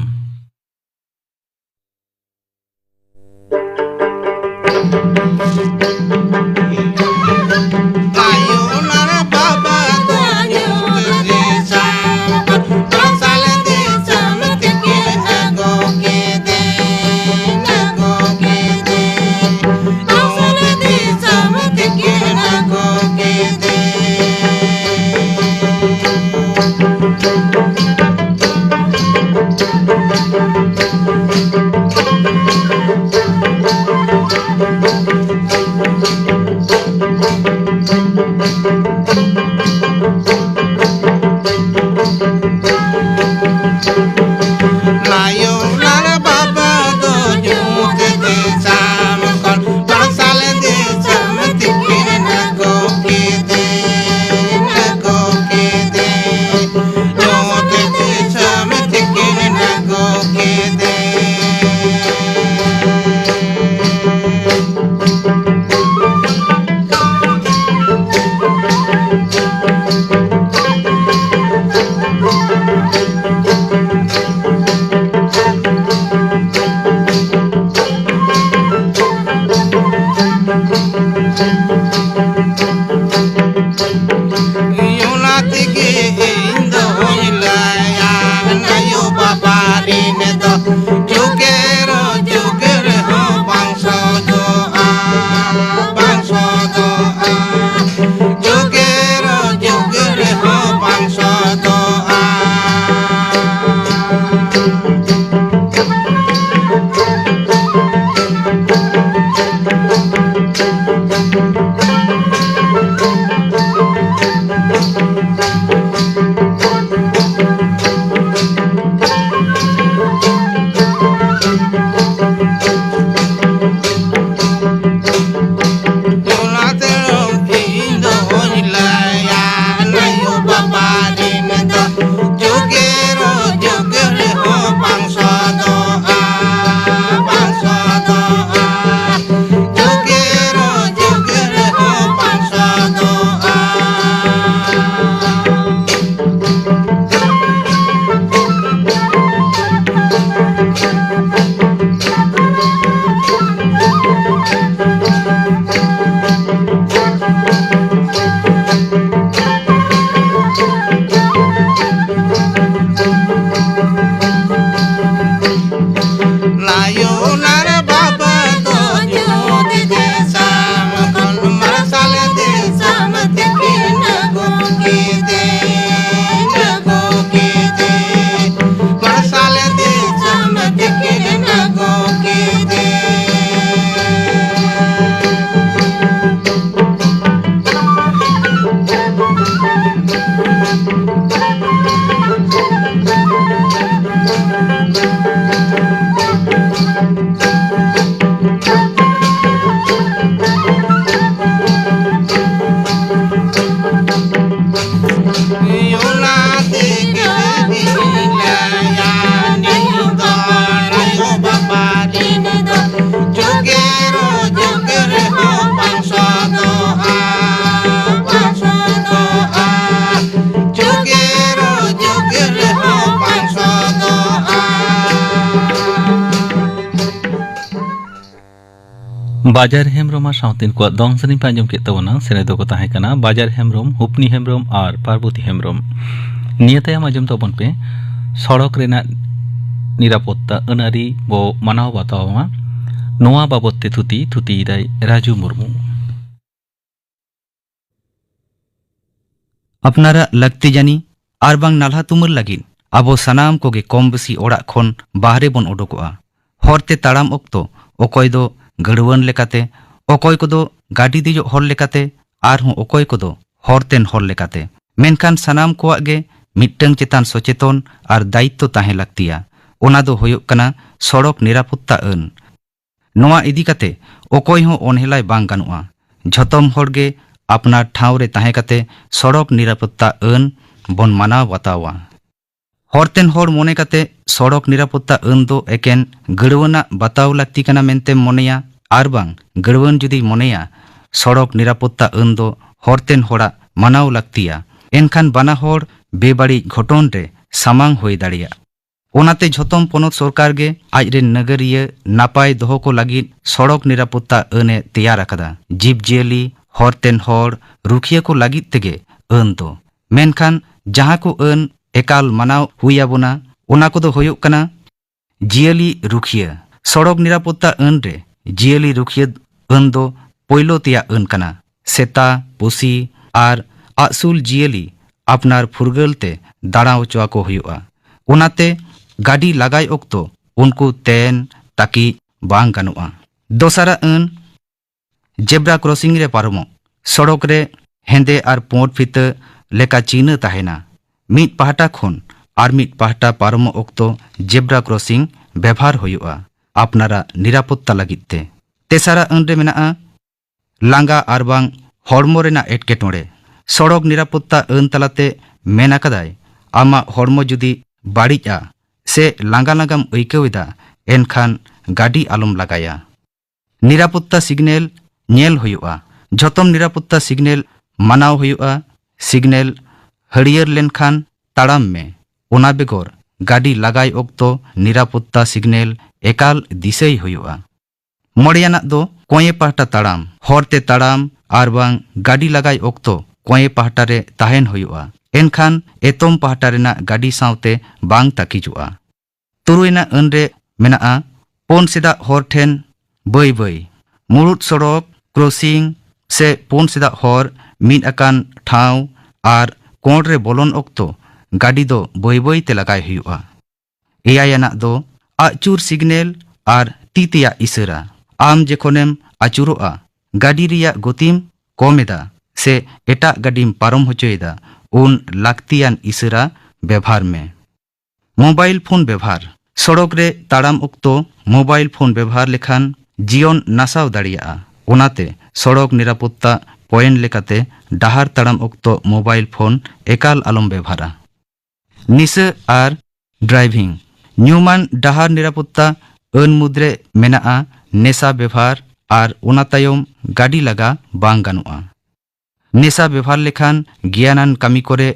ᱡᱩᱜᱮ ᱨᱮᱦᱚᱸ ᱡᱩᱜᱮ ᱨᱮᱦᱚᱸ ᱵᱟᱝ ᱥᱚᱫᱚᱜᱼᱟ᱾ ᱚᱱᱟᱛᱮ ᱤᱧ ᱫᱚᱧ ᱞᱟᱹᱭᱟ, ᱟᱭᱳ ᱵᱟᱵᱟ ᱨᱤᱱ ᱫᱚ ᱡᱩᱜᱮ ᱨᱮᱦᱚᱸ ᱡᱩᱜᱮ ᱨᱮᱦᱚᱸ ᱵᱟᱝ ᱥᱚᱫᱚᱜᱼᱟ, ᱵᱟᱝ ᱥᱚᱫᱚᱜᱼᱟ᱾ ᱡᱩᱜᱮ ᱨᱮᱦᱚᱸ ᱡᱩᱜᱮ ᱨᱮᱦᱚᱸ ᱵᱟᱝ ᱥᱚᱫᱚᱜᱼᱟ᱾ ᱞᱟᱭᱚᱱᱟᱨ ᱵᱟᱵᱟ ᱫᱚ ᱧᱩᱛ ᱫᱤᱥᱚᱢ ᱠᱷᱚᱱ ᱢᱟᱨᱥᱟᱞ ᱫᱤᱥᱚᱢ ᱛᱮᱠᱤᱱ ᱟᱹᱜᱩ ᱠᱮᱫᱮ, ᱟᱹᱜᱩ ᱠᱮᱫᱮ, ᱢᱟᱨᱥᱟᱞ ᱫᱤᱥᱚᱢ ᱛᱮᱠᱤᱱ ᱟᱹᱜᱩ ᱠᱮᱫᱮ᱾ ᱚᱱᱟ ᱛᱮᱜᱮ ᱞᱟᱹᱭᱟ, ᱱᱤᱭᱟᱹ ᱫᱚ ᱟᱭᱳ ᱵᱟᱵᱟ ᱨᱤᱱ ᱫᱚ ᱡᱩᱜᱮ ᱨᱮ ᱡᱩᱜᱮ ᱨᱮᱦᱚᱸ ᱵᱟᱝ ᱥᱚᱫᱚᱜᱼᱟ, ᱵᱟᱝ ᱥᱚᱫᱚᱜᱼᱟ᱾ ᱡᱩᱜᱮ ᱨᱮ ᱡᱩᱜᱮ ᱨᱮᱦᱚᱸ ᱵᱟᱝ ᱥᱚᱫᱚᱜᱼᱟ᱾ ᱵᱟᱡᱟᱨ ᱦᱮᱢᱵᱽᱨᱚᱢ ᱟᱨ ᱥᱟᱶᱛᱮᱱ ᱠᱚᱣᱟᱜ ᱫᱚᱝ ᱥᱮᱨᱮᱧ ᱯᱮ ᱟᱸᱡᱚᱢ ᱠᱮᱫ ᱛᱟᱵᱚᱱᱟ᱾ ᱥᱮᱨᱮᱧ ᱫᱚᱠᱚ ᱛᱟᱦᱮᱸ ᱠᱟᱱᱟ ᱵᱟᱡᱟᱨ ᱦᱮᱢᱵᱽᱨᱚᱢ, ᱦᱩᱯᱱᱤ ᱦᱮᱢᱵᱽᱨᱚᱢ ᱟᱨ ᱯᱟᱨᱵᱚᱛᱤ ᱦᱮᱢᱵᱽᱨᱚᱢ᱾ ᱱᱤᱭᱟᱹ ᱛᱟᱭᱚᱢ ᱟᱸᱡᱚᱢ ᱛᱟᱵᱚᱱ ᱯᱮ ᱥᱚᱲᱚᱠ ᱨᱮᱱᱟᱜ ᱱᱤᱨᱟᱯᱚᱛᱛᱟ ᱟᱹᱱ ᱟᱹᱨᱤ ᱵᱚ ᱢᱟᱱᱟᱣ ᱵᱟᱛᱟᱣ ᱢᱟ᱾ ᱱᱚᱣᱟ ᱵᱟᱵᱚᱛ ᱛᱮ ᱛᱷᱩᱛᱤ, ᱛᱷᱩᱛᱤᱭᱮᱫᱟᱭ ᱨᱟᱡᱩ ᱢᱩᱨᱢᱩ᱾ ᱟᱯᱱᱟᱨᱟᱜ ᱞᱟᱹᱠᱛᱤ ᱡᱟᱹᱱᱤ ᱟᱨ ᱵᱟᱝ ᱱᱟᱞᱦᱟ ᱛᱩᱢᱟᱹᱞ ᱞᱟᱹᱜᱤᱫ ᱟᱵᱚ ᱥᱟᱱᱟᱢ ᱠᱚᱜᱮ ᱠᱚᱢ ᱵᱮᱥᱤ ᱚᱲᱟᱜ ᱠᱷᱚᱱ ᱵᱟᱦᱨᱮ ᱵᱚᱱ ᱩᱰᱩᱠᱚᱜᱼᱟ᱾ ᱦᱚᱨᱛᱮ ᱛᱟᱲᱟᱢ ᱚᱠᱛᱚ ᱚᱠᱚᱭ ᱫᱚ ᱜᱟᱹᱲᱣᱟᱹᱱ ᱞᱮᱠᱟᱛᱮ, ᱚᱠᱚᱭ ᱠᱚᱫᱚ ᱜᱟᱹᱰᱤ ᱫᱮᱡᱚᱜ ᱦᱚᱲ ᱞᱮᱠᱟᱛᱮ, ᱟᱨᱦᱚᱸ ᱚᱠᱚᱭ ᱠᱚᱫᱚ ᱦᱚᱨᱛᱮᱱ ᱦᱚᱲ ᱞᱮᱠᱟᱛᱮ᱾ ᱢᱮᱱᱠᱷᱟᱱ ᱥᱟᱱᱟᱢ ᱠᱚᱣᱟᱜ ᱜᱮ ᱢᱤᱫᱴᱟᱝ ᱪᱮᱛᱟᱱ ᱥᱚᱪᱮᱛᱚᱱ ᱟᱨ ᱫᱟᱭᱤᱛᱛᱚ ᱛᱟᱦᱮᱸ ᱞᱟᱹᱠᱛᱤᱭᱟ᱾ ᱚᱱᱟ ᱫᱚ ᱦᱩᱭᱩᱜ ᱠᱟᱱᱟ ᱥᱚᱲᱚᱠ ᱱᱤᱨᱟᱯᱚᱛᱛᱟ ᱟᱹᱱ᱾ ᱱᱚᱣᱟ ᱤᱫᱤ ᱠᱟᱛᱮ ᱚᱠᱚᱭ ᱦᱚᱸ ᱚᱱᱦᱮᱞᱟᱭ ᱵᱟᱝ ᱜᱟᱱᱚᱜᱼᱟ᱾ ᱡᱷᱚᱛᱚᱢ ᱦᱚᱲ ᱜᱮ ᱟᱯᱱᱟᱨ ᱴᱷᱟᱶ ᱨᱮ ᱛᱟᱦᱮᱸ ᱠᱟᱛᱮ ᱥᱚᱲᱚᱠ ᱱᱤᱨᱟᱯᱚᱛᱛᱟ ᱟᱹᱱ ᱵᱚᱱ ᱢᱟᱱᱟᱣ ᱵᱟᱛᱟᱣᱟ᱾ ᱦᱚᱨᱛᱮᱱ ᱦᱚᱲ ᱢᱚᱱᱮ ᱠᱟᱛᱮ ᱥᱚᱲᱚᱠ ᱱᱤᱨᱟᱯᱚᱛᱛᱟ ᱟᱹᱱ ᱫᱚ ᱮᱠᱮᱱ ᱜᱟᱹᱲᱣᱟᱹᱱᱟᱜ ᱵᱟᱛᱟᱣ ᱞᱟᱹᱠᱛᱤ ᱠᱟᱱᱟ ᱢᱮᱱᱛᱮᱢ ᱢᱚᱱᱮᱭᱟ, ᱟᱨ ᱵᱟᱝ ᱜᱟᱹᱲᱣᱟᱹᱱ ᱡᱩᱫᱤᱭ ᱢᱚᱱᱮᱭᱟ ᱥᱚᱲᱚᱠ ᱱᱤᱨᱟᱯᱚᱛᱛᱟ ᱟᱹᱱ ᱫᱚ ᱦᱚᱨᱛᱮᱱ ᱦᱚᱲᱟᱜ ᱢᱟᱱᱟᱣ ᱞᱟᱹᱠᱛᱤᱭᱟ, ᱮᱱᱠᱷᱟᱱ ᱵᱟᱱᱟ ᱦᱚᱲ ᱵᱮᱵᱟᱹᱲᱤᱡ ᱜᱷᱚᱴᱚᱱ ᱨᱮ ᱥᱟᱢᱟᱝ ᱦᱩᱭ ᱫᱟᱲᱮᱭᱟᱜᱼᱟ᱾ ᱚᱱᱟᱛᱮ ᱡᱷᱚᱛᱚᱢ ᱯᱚᱱᱚᱛ ᱥᱚᱨᱠᱟᱨ ᱜᱮ ᱟᱡᱨᱮᱱ ᱱᱟᱜᱟᱨᱤᱭᱟᱹ ᱱᱟᱯᱟᱭ ᱫᱚᱦᱚ ᱠᱚ ᱞᱟᱹᱜᱤᱫ ᱥᱚᱲᱚᱠ ᱱᱤᱨᱟᱯᱚᱛᱛᱟ ᱟᱹᱱ ᱮ ᱛᱮᱭᱟᱨ ᱟᱠᱟᱫᱟ᱾ ᱡᱤᱵᱽᱡᱤᱭᱟᱹᱞᱤ, ᱦᱚᱨᱛᱮᱱ ᱦᱚᱲ, ᱨᱩᱠᱷᱤᱭᱟᱹ ᱠᱚ ᱞᱟᱹᱜᱤᱫ ᱛᱮᱜᱮ ᱟᱹᱱ ᱫᱚ᱾ ᱢᱮᱱᱠᱷᱟᱱ ᱡᱟᱦᱟᱸ ᱠᱚ ᱟᱹᱱ ᱮᱠᱟᱞ ᱢᱟᱱᱟᱣ ᱦᱩᱭ ᱟᱵᱚᱱᱟ, ᱚᱱᱟ ᱠᱚᱫᱚ ᱦᱩᱭᱩᱜ ᱠᱟᱱᱟ ᱡᱤᱭᱟᱹᱞᱤ ᱨᱩᱠᱷᱤᱭᱟᱹ᱾ ᱥᱚᱲᱚᱠ ᱱᱤᱨᱟᱯᱚᱛᱛᱟ ᱟᱹᱱ ᱨᱮ ᱡᱤᱭᱟᱹᱞᱤ ᱨᱩᱠᱷᱤᱭᱟᱹ ᱟᱹᱱ ᱫᱚ ᱯᱳᱭᱞᱳ ᱛᱮᱭᱟᱜ ᱟᱹᱱ ᱠᱟᱱᱟ᱾ ᱥᱮᱛᱟ, ᱯᱩᱥᱤ ᱟᱨ ᱟᱜᱥᱩᱞ ᱡᱤᱭᱟᱹᱞᱤ ᱟᱯᱱᱟᱨ ᱯᱷᱩᱨᱜᱟᱹᱞ ᱛᱮ ᱫᱟᱬᱟ ᱦᱚᱪᱚ ᱟᱠᱚ ᱦᱩᱭᱩᱜᱼᱟ᱾ ᱚᱱᱟᱛᱮ ᱜᱟᱹᱰᱤ ᱞᱟᱜᱟᱭ ᱚᱠᱛᱚ ᱩᱱᱠᱩ ᱛᱮᱱ ᱛᱟᱹᱠᱤᱡ ᱵᱟᱝ ᱜᱟᱱᱚᱜᱼᱟ᱾ ᱫᱚᱥᱟᱨᱟᱜ ᱟᱹᱱ, ᱡᱮᱵᱽᱨᱟ ᱠᱨᱚᱥᱤᱝ ᱨᱮ ᱯᱟᱨᱚᱢᱚᱜ᱾ ᱥᱚᱲᱚᱠ ᱨᱮ ᱦᱮᱸᱫᱮ ᱟᱨ ᱯᱩᱸᱰ ᱯᱷᱤᱛᱟᱹ ᱞᱮᱠᱟ ᱪᱤᱱᱦᱟᱹ ᱛᱟᱦᱮᱱᱟ᱾ ᱢᱤᱫ ᱯᱟᱦᱴᱟ ᱠᱷᱚᱱ ᱟᱨ ᱢᱤᱫ ᱯᱟᱦᱴᱟ ᱯᱟᱨᱚᱢᱚᱜ ᱚᱠᱛᱚ ᱡᱮᱵᱽᱨᱟ ᱠᱨᱚᱥᱤᱝ ᱵᱮᱵᱷᱟᱨ ᱦᱩᱭᱩᱜᱼᱟ, ᱟᱯᱱᱟᱨᱟᱜ ᱱᱤᱨᱟᱯᱚᱛᱛᱟ ᱞᱟᱹᱜᱤᱫ ᱛᱮ᱾ ᱛᱮᱥᱟᱨᱟᱜ ᱟᱹᱱ ᱨᱮ ᱢᱮᱱᱟᱜᱼᱟ ᱞᱟᱸᱜᱟ ᱟᱨ ᱵᱟᱝ ᱦᱚᱲᱢᱚ ᱨᱮᱱᱟᱜ ᱮᱴᱠᱮᱴᱚᱬᱮ᱾ ᱥᱚᱲᱚᱠ ᱱᱤᱨᱟᱯᱚᱛᱛᱟ ᱟᱹᱱ ᱛᱟᱞᱟᱛᱮ ᱢᱮᱱ ᱟᱠᱟᱫᱟᱭ, ᱟᱢᱟᱜ ᱦᱚᱲᱢᱚ ᱡᱩᱫᱤ ᱵᱟᱹᱲᱤᱡᱼᱟ ᱥᱮ ᱞᱟᱸᱜᱟ ᱞᱟᱸᱜᱟᱢ ᱟᱹᱭᱠᱟᱹᱣ ᱮᱫᱟ, ᱮᱱᱠᱷᱟᱱ ᱜᱟᱹᱰᱤ ᱟᱞᱚᱢ ᱞᱟᱜᱟᱭᱟ᱾ ᱱᱤᱨᱟᱯᱚᱛᱛᱟ ᱥᱤᱜᱽᱱᱮᱞ ᱧᱮᱞ ᱦᱩᱭᱩᱜᱼᱟ᱾ ᱡᱷᱚᱛᱚᱢ ᱱᱤᱨᱟᱯᱚᱛᱛᱟ ᱥᱤᱜᱽᱱᱮᱞ ᱢᱟᱱᱟᱣ ᱦᱩᱭᱩᱜᱼᱟ᱾ ᱥᱤᱜᱽᱱᱮᱞ ᱦᱟᱹᱨᱭᱟᱹᱲ ᱞᱮᱱᱠᱷᱟᱱ ᱛᱟᱲᱟᱢ ᱢᱮ᱾ ᱚᱱᱟ ᱵᱮᱜᱚᱨ ᱜᱟᱹᱰᱤ ᱞᱟᱜᱟᱭ ᱚᱠᱛᱚ ᱱᱤᱨᱟᱯᱚᱛᱛᱟ ᱥᱤᱜᱽᱱᱮᱞ ᱮᱠᱟᱞ ᱫᱤᱥᱟᱹᱭ ᱦᱩᱭᱩᱜᱼᱟ᱾ ᱢᱚᱬᱮᱭᱟᱱᱟᱜ ᱫᱚ ᱠᱚᱸᱭᱮ ᱯᱟᱦᱴᱟ ᱛᱟᱲᱟᱢ᱾ ᱦᱚᱨᱛᱮ ᱛᱟᱲᱟᱢ ᱟᱨ ᱵᱟᱝ ᱜᱟᱹᱰᱤ ᱞᱟᱜᱟᱭ ᱚᱠᱛᱚ ᱠᱚᱸᱭᱮ ᱯᱟᱦᱴᱟ ᱨᱮ ᱛᱟᱦᱮᱱ ᱦᱩᱭᱩᱜᱼᱟ, ᱮᱱᱠᱷᱟᱱ ᱮᱛᱚᱢ ᱯᱟᱦᱴᱟ ᱨᱮᱱᱟᱜ ᱜᱟᱹᱰᱤ ᱥᱟᱶᱛᱮ ᱵᱟᱝ ᱛᱟᱹᱠᱤᱡᱚᱜᱼᱟ᱾ ᱛᱩᱨᱩᱭᱱᱟ ᱟᱹᱱ ᱨᱮ ᱢᱮᱱᱟᱜᱼᱟ ᱯᱩᱱ ᱥᱮᱫᱟᱜ ᱦᱚᱨ ᱴᱷᱮᱱ ᱵᱟᱹᱭ ᱵᱟᱹᱭ᱾ ᱢᱩᱲᱩᱫ ᱥᱚᱲᱚᱠ, ᱠᱨᱚᱥᱤᱝ ᱥᱮ ᱯᱩᱱ ᱥᱮᱫᱟᱜ ᱦᱚᱨ ᱢᱤᱫ ᱟᱠᱟᱱ ᱴᱷᱟᱶ ᱟᱨ ᱠᱚᱬ ᱨᱮ ᱵᱚᱞᱚᱱ ᱚᱠᱛᱚ ᱜᱟᱹᱰᱤ ᱫᱚ ᱵᱟᱹᱭ ᱵᱟᱹᱭ ᱛᱮ ᱞᱟᱜᱟᱭ ᱦᱩᱭᱩᱜᱼᱟ᱾ ᱮᱭᱟᱭ ᱟᱱᱟᱜ ᱫᱚ ᱟᱜᱪᱩᱨ ᱥᱤᱜᱽᱱᱮᱞ ᱟᱨ ᱛᱤ ᱛᱮᱭᱟᱜ ᱤᱥᱟᱹᱨᱟ᱾ ᱟᱢ ᱡᱚᱠᱷᱚᱱᱮᱢ ᱟᱹᱪᱩᱨᱚᱜᱼᱟ, ᱜᱟᱹᱰᱤ ᱨᱮᱭᱟᱜ ᱜᱚᱛᱤᱢ ᱠᱚᱢ ᱮᱫᱟ ᱥᱮ ᱮᱴᱟᱜ ᱜᱟᱹᱰᱤᱢ ᱯᱟᱨᱚᱢ ᱦᱚᱪᱚᱭᱮᱫᱟ, ᱩᱱ ᱞᱟᱹᱠᱛᱤᱭᱟᱱ ᱤᱥᱟᱹᱨᱟ ᱵᱮᱵᱷᱟᱨ ᱢᱮ᱾ ᱢᱳᱵᱟᱭᱤᱞ ᱯᱷᱳᱱ ᱵᱮᱵᱷᱟᱨ᱾ ᱥᱚᱲᱚᱠ ᱨᱮ ᱛᱟᱲᱟᱢ ᱚᱠᱛᱚ ᱢᱳᱵᱟᱭᱤᱞ ᱯᱷᱳᱱ ᱵᱮᱵᱷᱟᱨ ᱞᱮᱠᱷᱟᱱ ᱡᱤᱭᱚᱱ ᱱᱟᱥᱟᱣ ᱫᱟᱲᱮᱭᱟᱜᱼᱟ᱾ ᱚᱱᱟᱛᱮ ᱥᱚᱲᱚᱠ ᱱᱤᱨᱟᱯᱚᱛᱛᱟ ᱯᱚᱭᱮᱱᱴ ᱞᱮᱠᱟᱛᱮ ᱰᱟᱦᱟᱨ ᱛᱟᱲᱟᱢ ᱚᱠᱛᱚ ᱢᱳᱵᱟᱭᱤᱞ ᱯᱷᱳᱱ ᱮᱠᱟᱞ ᱟᱞᱚᱢ ᱵᱮᱵᱷᱟᱨᱟ᱾ ᱱᱤᱥᱟᱹ ᱟᱨ ᱰᱨᱟᱭᱵᱷᱤᱝ᱾ ᱧᱩᱢᱟᱱ ᱰᱟᱦᱟᱨ ᱱᱤᱨᱟᱯᱚᱛᱛᱟ ᱟᱹᱱ ᱢᱩᱫᱽᱨᱮ ᱢᱮᱱᱟᱜᱼᱟ ᱱᱮᱥᱟ ᱵᱮᱵᱷᱟᱨ ᱟᱨ ᱚᱱᱟ ᱛᱟᱭᱚᱢ ᱜᱟᱹᱰᱤ ᱞᱟᱜᱟ ᱵᱟᱝ ᱜᱟᱱᱚᱜᱼᱟ᱾ ᱱᱮᱥᱟ ᱵᱮᱵᱷᱟᱨ ᱞᱮᱠᱷᱟᱱ ᱜᱮᱭᱟᱱᱟᱱ ᱠᱟᱹᱢᱤ ᱠᱚᱨᱮ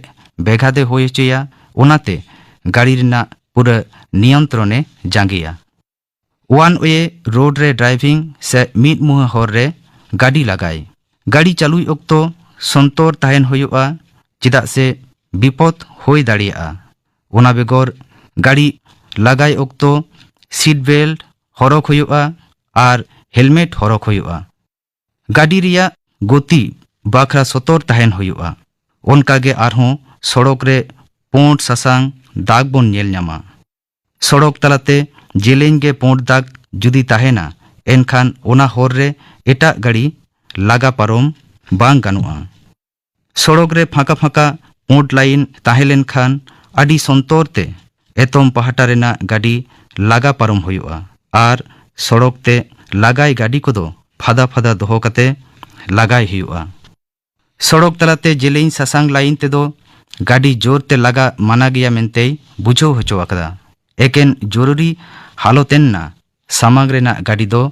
ᱵᱮᱜᱷᱟᱛ ᱮ ᱦᱩᱭ ᱦᱚᱪᱚᱭᱟ, ᱚᱱᱟᱛᱮ ᱜᱟᱹᱰᱤ ᱨᱮᱱᱟᱜ ᱯᱩᱨᱟᱹ ᱱᱤᱭᱚᱱᱛᱨᱚᱱᱮ ᱡᱟᱸᱜᱮᱭᱟ᱾ ᱳᱣᱟᱱ ᱳᱭᱮ ᱨᱳᱰ ᱨᱮ ᱰᱨᱟᱭᱵᱷᱤᱝ ᱥᱮ ᱢᱤᱫ ᱢᱩᱦᱟᱹ ᱦᱚᱨ ᱨᱮ ᱜᱟᱹᱰᱤ ᱞᱟᱜᱟᱭ᱾ ᱜᱟᱹᱰᱤ ᱪᱟᱹᱞᱩᱭ ᱚᱠᱛᱚ ᱥᱚᱱᱛᱚᱨ ᱛᱟᱦᱮᱱ ᱦᱩᱭᱩᱜᱼᱟ, ᱪᱮᱫᱟᱜ ᱥᱮ ᱵᱤᱯᱚᱫ ᱦᱩᱭ ᱫᱟᱲᱮᱭᱟᱜᱼᱟ᱾ ᱚᱱᱟ ᱵᱮᱜᱚᱨ ᱜᱟᱹᱰᱤ ᱞᱟᱜᱟᱭ ᱚᱠᱛᱚ ᱥᱤᱴ ᱵᱮᱞᱴ ᱦᱚᱨᱚᱜ ᱦᱩᱭᱩᱜᱼᱟ ᱟᱨ ᱦᱮᱞᱢᱮᱴ ᱦᱚᱨᱚᱜ ᱦᱩᱭᱩᱜᱼᱟ᱾ ᱜᱟᱹᱰᱤ ᱨᱮᱭᱟᱜ ᱜᱚᱛᱤ ᱵᱟᱠᱷᱨᱟ ᱥᱚᱛᱚᱨ ᱛᱟᱦᱮᱱ ᱦᱩᱭᱩᱜᱼᱟ᱾ ᱚᱱᱠᱟᱜᱮ ᱟᱨᱦᱚᱸ ᱥᱚᱲᱚᱠ ᱨᱮ ᱯᱳᱸᱰ ᱥᱟᱥᱟᱝ ᱫᱟᱜᱽ ᱵᱚᱱ ᱧᱮᱞ ᱧᱟᱢᱟ᱾ ᱥᱚᱲᱚᱠ ᱛᱟᱞᱟᱛᱮ ᱡᱮᱞᱮᱧ ᱜᱮ ᱯᱳᱸᱰ ᱫᱟᱜᱽ ᱡᱩᱫᱤ ᱛᱟᱦᱮᱱᱟ, ᱮᱱᱠᱷᱟᱱ ᱚᱱᱟ ᱦᱚᱨ ᱨᱮ ᱮᱴᱟᱜ ᱜᱟᱹᱰᱤ ᱞᱟᱜᱟ ᱯᱟᱨᱚᱢ ᱵᱟᱝ ᱜᱟᱱᱚᱜᱼᱟ᱾ ᱥᱚᱲᱚᱠ ᱨᱮ ᱯᱷᱟᱸᱠᱟ ᱯᱷᱟᱸᱠᱟ ᱯᱳᱸᱰ ᱞᱟᱭᱤᱱ ᱛᱟᱦᱮᱸ ᱞᱮᱱᱠᱷᱟᱱ ᱟᱹᱰᱤ ᱥᱚᱱᱛᱚᱨ ᱛᱮ ᱮᱛᱚᱢ ᱯᱟᱦᱴᱟ ᱨᱮᱱᱟᱜ ᱜᱟᱹᱰᱤ ᱞᱟᱜᱟ ᱯᱟᱨᱚᱢ ᱦᱩᱭᱩᱜᱼᱟ ᱟᱨ ᱥᱚᱲᱚᱠ ᱛᱮ ᱞᱟᱜᱟᱭ ᱜᱟᱹᱰᱤ ᱠᱚᱫᱚ ᱯᱷᱟᱫᱟ ᱯᱷᱟᱫᱟ ᱫᱚᱦᱚ ᱠᱟᱛᱮ ᱞᱟᱜᱟᱭ ᱦᱩᱭᱩᱜᱼᱟ᱾ ᱥᱚᱲᱚᱠ ᱛᱟᱞᱟᱛᱮ ᱡᱮᱞᱮᱧ ᱥᱟᱥᱟᱝ ᱞᱟᱭᱤᱱ ᱛᱮᱫᱚ ᱜᱟᱹᱰᱤ ᱡᱳᱨ ᱛᱮ ᱞᱟᱜᱟ ᱢᱟᱱᱟ ᱜᱮᱭᱟ ᱢᱮᱱᱛᱮᱭ ᱵᱩᱡᱷᱟᱹᱣ ᱦᱚᱪᱚ ᱟᱠᱟᱫᱟ᱾ ᱮᱠᱮᱱ ᱡᱚᱨᱩᱨᱤ ᱦᱟᱞᱚᱛ ᱮᱱ ᱱᱟ ᱥᱟᱢᱟᱝ ᱨᱮᱱᱟᱜ ᱜᱟᱹᱰᱤ ᱫᱚ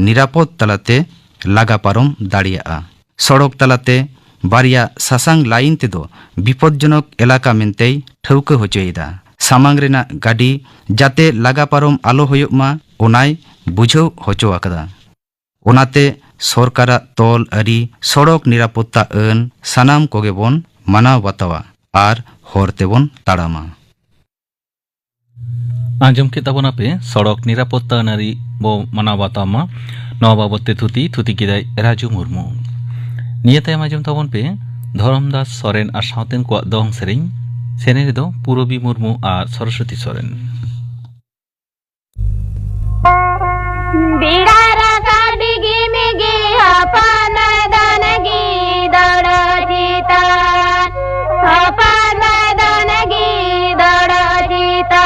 ᱱᱤᱨᱟᱯᱚᱫ ᱛᱟᱞᱟᱛᱮ ᱞᱟᱜᱟ ᱯᱟᱨᱚᱢ ᱫᱟᱲᱮᱭᱟᱜᱼᱟ᱾ ᱥᱚᱲᱚᱠ ᱛᱟᱞᱟᱛᱮ ᱵᱟᱨᱭᱟ ᱥᱟᱥᱟᱝ ᱞᱟᱭᱤᱱ ᱛᱮᱫᱚ ᱵᱤᱯᱚᱫᱡᱚᱱᱚᱠ ᱮᱞᱟᱠᱟ ᱢᱮᱱᱛᱮᱭ ᱴᱷᱟᱹᱣᱠᱟᱹ ᱦᱚᱪᱚᱭᱮᱫᱟ᱾ ᱥᱟᱢᱟᱝ ᱨᱮᱱᱟᱜ ᱜᱟᱹᱰᱤ ᱡᱟᱛᱮ ᱞᱟᱜᱟ ᱯᱟᱨᱚᱢ ᱟᱞᱚ ᱦᱩᱭᱩᱜ ᱢᱟ, ᱚᱱᱟᱭ ᱵᱩᱡᱷᱟᱹᱣ ᱦᱚᱪᱚ ᱟᱠᱟᱫᱟ᱾ ᱚᱱᱟᱛᱮ ᱥᱚᱨᱠᱟᱨᱟᱜ ᱛᱚᱞ ᱟᱹᱨᱤ, ᱥᱚᱲᱚᱠ ᱱᱤᱨᱟᱯᱚᱛᱛᱟ ᱟᱹᱱ ᱥᱟᱱᱟᱢ ᱠᱚᱜᱮ ᱵᱚᱱ ᱢᱟᱱᱟᱣ ᱵᱟᱛᱟᱣᱟ ᱟᱨ ᱦᱚᱨ ᱛᱮᱵᱚᱱ ᱛᱟᱲᱟᱢᱟ᱾ ᱟᱸᱡᱚᱢ ᱠᱮᱫ ᱛᱟᱵᱚᱱᱟᱯᱮ ᱥᱚᱲᱚᱠ ᱱᱤᱨᱟᱯᱚᱛᱛᱟ ᱟᱹᱱ ᱟᱹᱨᱤ ᱵᱚ ᱢᱟᱱᱟᱣ ᱵᱟᱛᱟᱣ ᱢᱟ᱾ ᱱᱚᱣᱟ ᱵᱟᱵᱚᱛ ᱛᱮ ᱛᱷᱩᱛᱤ, ᱛᱷᱩᱛᱤ ᱠᱮᱫᱟᱭ ᱨᱟᱡᱩ ᱢᱩᱨᱢᱩ᱾ ᱱᱤᱭᱟᱹ ᱛᱟᱭᱚᱢ ᱟᱸᱡᱚᱢ ᱛᱟᱵᱚᱱ ᱯᱮ ᱫᱷᱚᱨᱚᱢᱫᱟᱥ ᱥᱚᱨᱮᱱ ᱟᱨ ᱥᱟᱶᱛᱮᱱ ᱠᱚᱣᱟᱜ ᱫᱚᱝ ᱥᱮᱨᱮᱧ᱾ ᱥᱮᱨᱮᱧ ᱨᱮᱫᱚ ᱯᱩᱨᱚᱵᱤ ᱢᱩᱨᱢᱩ ᱟᱨ ᱥᱚᱨᱚᱥᱚᱛᱤ ᱥᱚᱨᱮᱱ᱾ ᱵᱮᱲᱟ ᱨᱟᱠᱟᱵ ᱰᱤᱜᱤ ᱢᱤᱜᱤ ᱦᱚᱯᱚᱱ ᱫᱚᱱ ᱜᱤᱫᱚᱲ ᱪᱮᱛᱟᱱ, ᱦᱚᱯᱚᱱ ᱫᱚᱱ ᱜᱤᱫᱚᱲ ᱪᱮᱛᱟᱱ᱾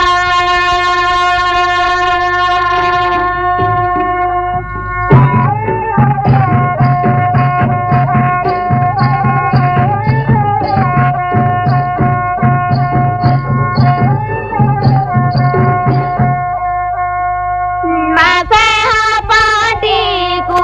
ᱢᱟᱥᱮ ᱦᱚᱯᱚᱱ ᱴᱤᱠᱩ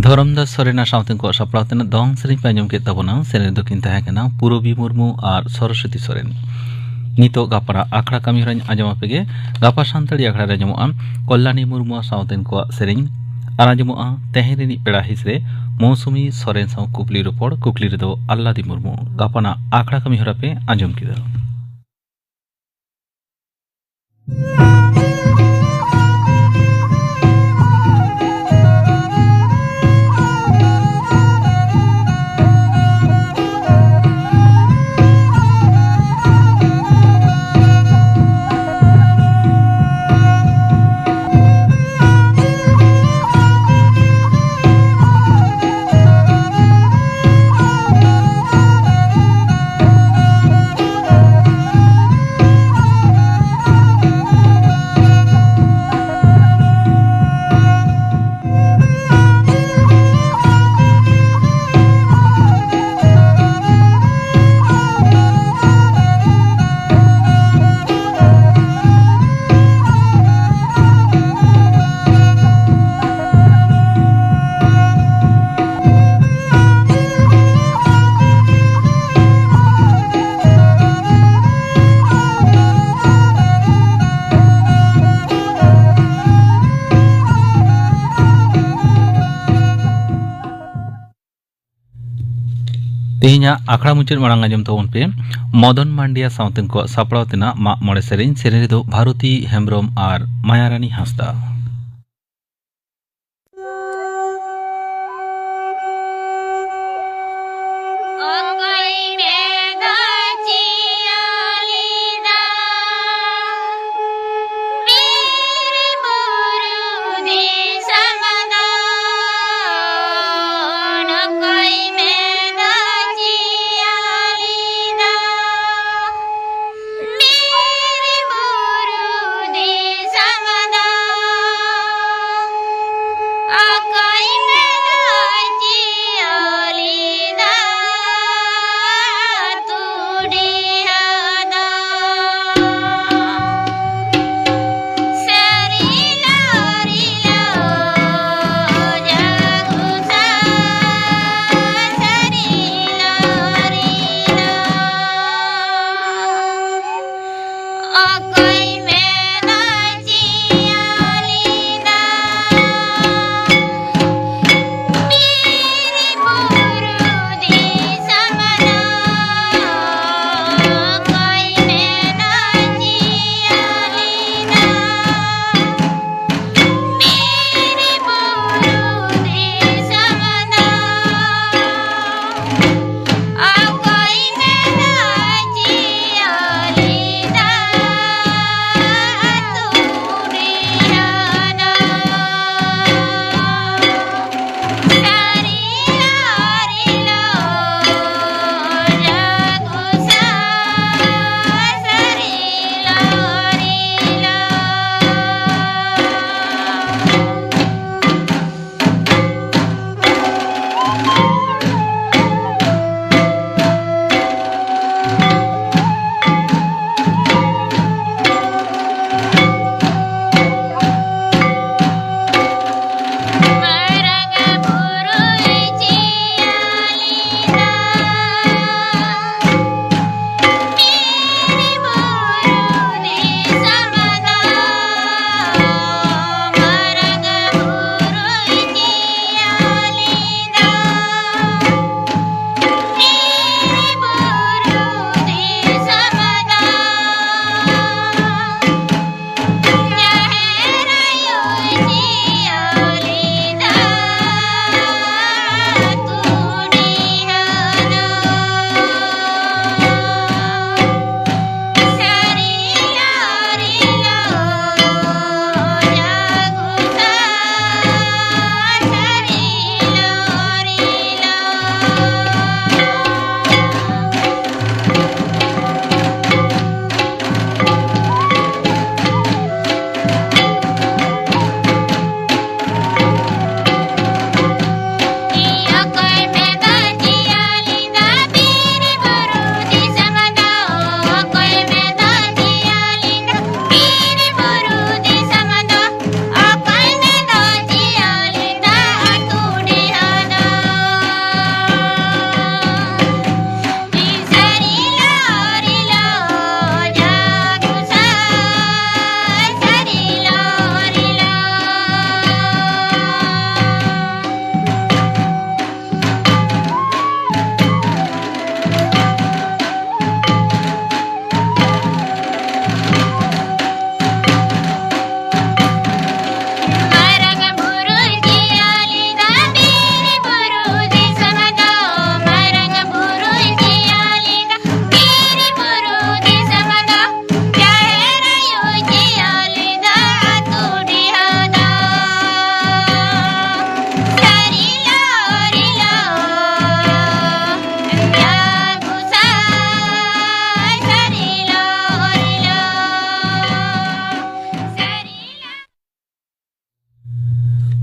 ᱫᱷᱚᱨᱚᱢᱫᱟᱥ ᱥᱚᱨᱮᱱᱟᱜ ᱥᱟᱶᱛᱮ ᱠᱚᱣᱟᱜ ᱥᱟᱯᱲᱟᱣ ᱛᱮᱱᱟᱜ ᱫᱚᱝ ᱥᱮᱨᱮᱧ ᱯᱮ ᱟᱸᱡᱚᱢ ᱠᱮᱫ ᱛᱟᱵᱚᱱᱟ᱾ ᱥᱮᱨᱮᱧ ᱫᱚᱠᱤᱱ ᱛᱟᱦᱮᱸ ᱠᱟᱱᱟ ᱯᱩᱨᱚᱵᱤ ᱢᱩᱨᱢᱩ ᱟᱨ ᱥᱚᱨᱚᱥᱚᱛᱤ ᱥᱚᱨᱮᱱ᱾ ᱱᱤᱛᱚᱜ ᱜᱟᱯᱟᱱᱟᱜ ᱟᱠᱷᱲᱟ ᱠᱟᱹᱢᱤ ᱦᱚᱨᱟᱧ ᱟᱸᱡᱚᱢ ᱟᱯᱮ ᱜᱮ᱾ ᱜᱟᱯᱟ ᱥᱟᱱᱛᱟᱲᱤ ᱟᱠᱷᱲᱟ ᱨᱮ ᱟᱸᱡᱚᱢᱚᱜᱼᱟ ᱠᱚᱞᱞᱟᱱᱤ ᱢᱩᱨᱢᱩ ᱥᱟᱶᱛᱮᱱ ᱠᱚᱣᱟᱜ ᱥᱮᱨᱮᱧ᱾ ᱟᱨ ᱟᱸᱡᱚᱢᱚᱜᱼᱟ ᱛᱮᱦᱮᱧ ᱨᱤᱱᱤᱡ ᱯᱮᱲᱟ ᱦᱤᱸᱥ ᱨᱮ ᱢᱳᱣᱥᱩᱢᱤ ᱥᱚᱨᱮᱱ ᱥᱟᱶ ᱠᱩᱠᱞᱤ ᱨᱚᱯᱚᱲ᱾ ᱠᱩᱠᱞᱤ ᱨᱮᱫᱚ ᱟᱞᱞᱟᱫᱤ ᱢᱩᱨᱢᱩ᱾ ᱜᱟᱯᱟᱱᱟᱜ ᱟᱠᱷᱲᱟ ᱠᱟᱹᱢᱤ ᱦᱚᱨᱟ ᱯᱮ ᱟᱸᱡᱚᱢ ᱠᱮᱫᱟ᱾ ᱛᱮᱦᱮᱧᱟᱜ ᱟᱠᱷᱲᱟ ᱢᱩᱪᱟᱹᱫ ᱢᱟᱲᱟᱝ ᱟᱸᱡᱚᱢ ᱛᱟᱵᱚᱱ ᱯᱮ ᱢᱚᱫᱚᱱ ᱢᱟᱱᱰᱤᱭᱟ ᱥᱟᱶᱛᱮ ᱠᱚᱣᱟᱜ ᱥᱟᱯᱲᱟᱣ ᱛᱮᱱᱟᱜ ᱢᱟᱜ ᱢᱚᱬᱮ ᱥᱮᱨᱮᱧ᱾ ᱥᱮᱨᱮᱧ ᱨᱮᱫᱚ ᱵᱷᱟᱨᱚᱛᱤ ᱦᱮᱢᱵᱨᱚᱢ ᱟᱨ ᱢᱟᱭᱟᱨᱟᱱᱤ ᱦᱟᱸᱥᱫᱟ᱾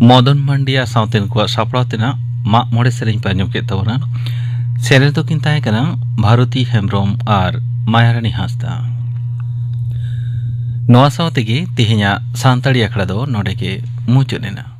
ᱢᱚᱫᱚᱱ ᱢᱟᱱᱰᱤᱭᱟ ᱥᱟᱶᱛᱮ ᱩᱱᱠᱩᱣᱟᱜ ᱥᱟᱯᱲᱟᱣ ᱛᱮᱱᱟᱜ ᱢᱟᱜ ᱢᱚᱬᱮ ᱥᱮᱨᱮᱧ ᱯᱮ ᱟᱸᱡᱚᱢ ᱠᱮᱫ ᱛᱟᱵᱚᱱᱟ᱾ ᱥᱮᱨᱮᱧ ᱫᱚᱠᱤᱱ ᱛᱟᱦᱮᱸ ᱠᱟᱱᱟ ᱵᱷᱟᱨᱚᱛᱤ ᱦᱮᱢᱵᱨᱚᱢ ᱟᱨ ᱢᱟᱭᱟᱨᱟᱱᱤ ᱦᱟᱸᱥᱫᱟ᱾ ᱱᱚᱣᱟ ᱥᱟᱶ ᱛᱮᱜᱮ ᱛᱮᱦᱮᱧᱟᱜ ᱥᱟᱱᱛᱟᱲᱤ ᱟᱠᱷᱲᱟ ᱫᱚ ᱱᱚᱰᱮ ᱜᱮ ᱢᱩᱪᱟᱹᱫ ᱮᱱᱟ᱾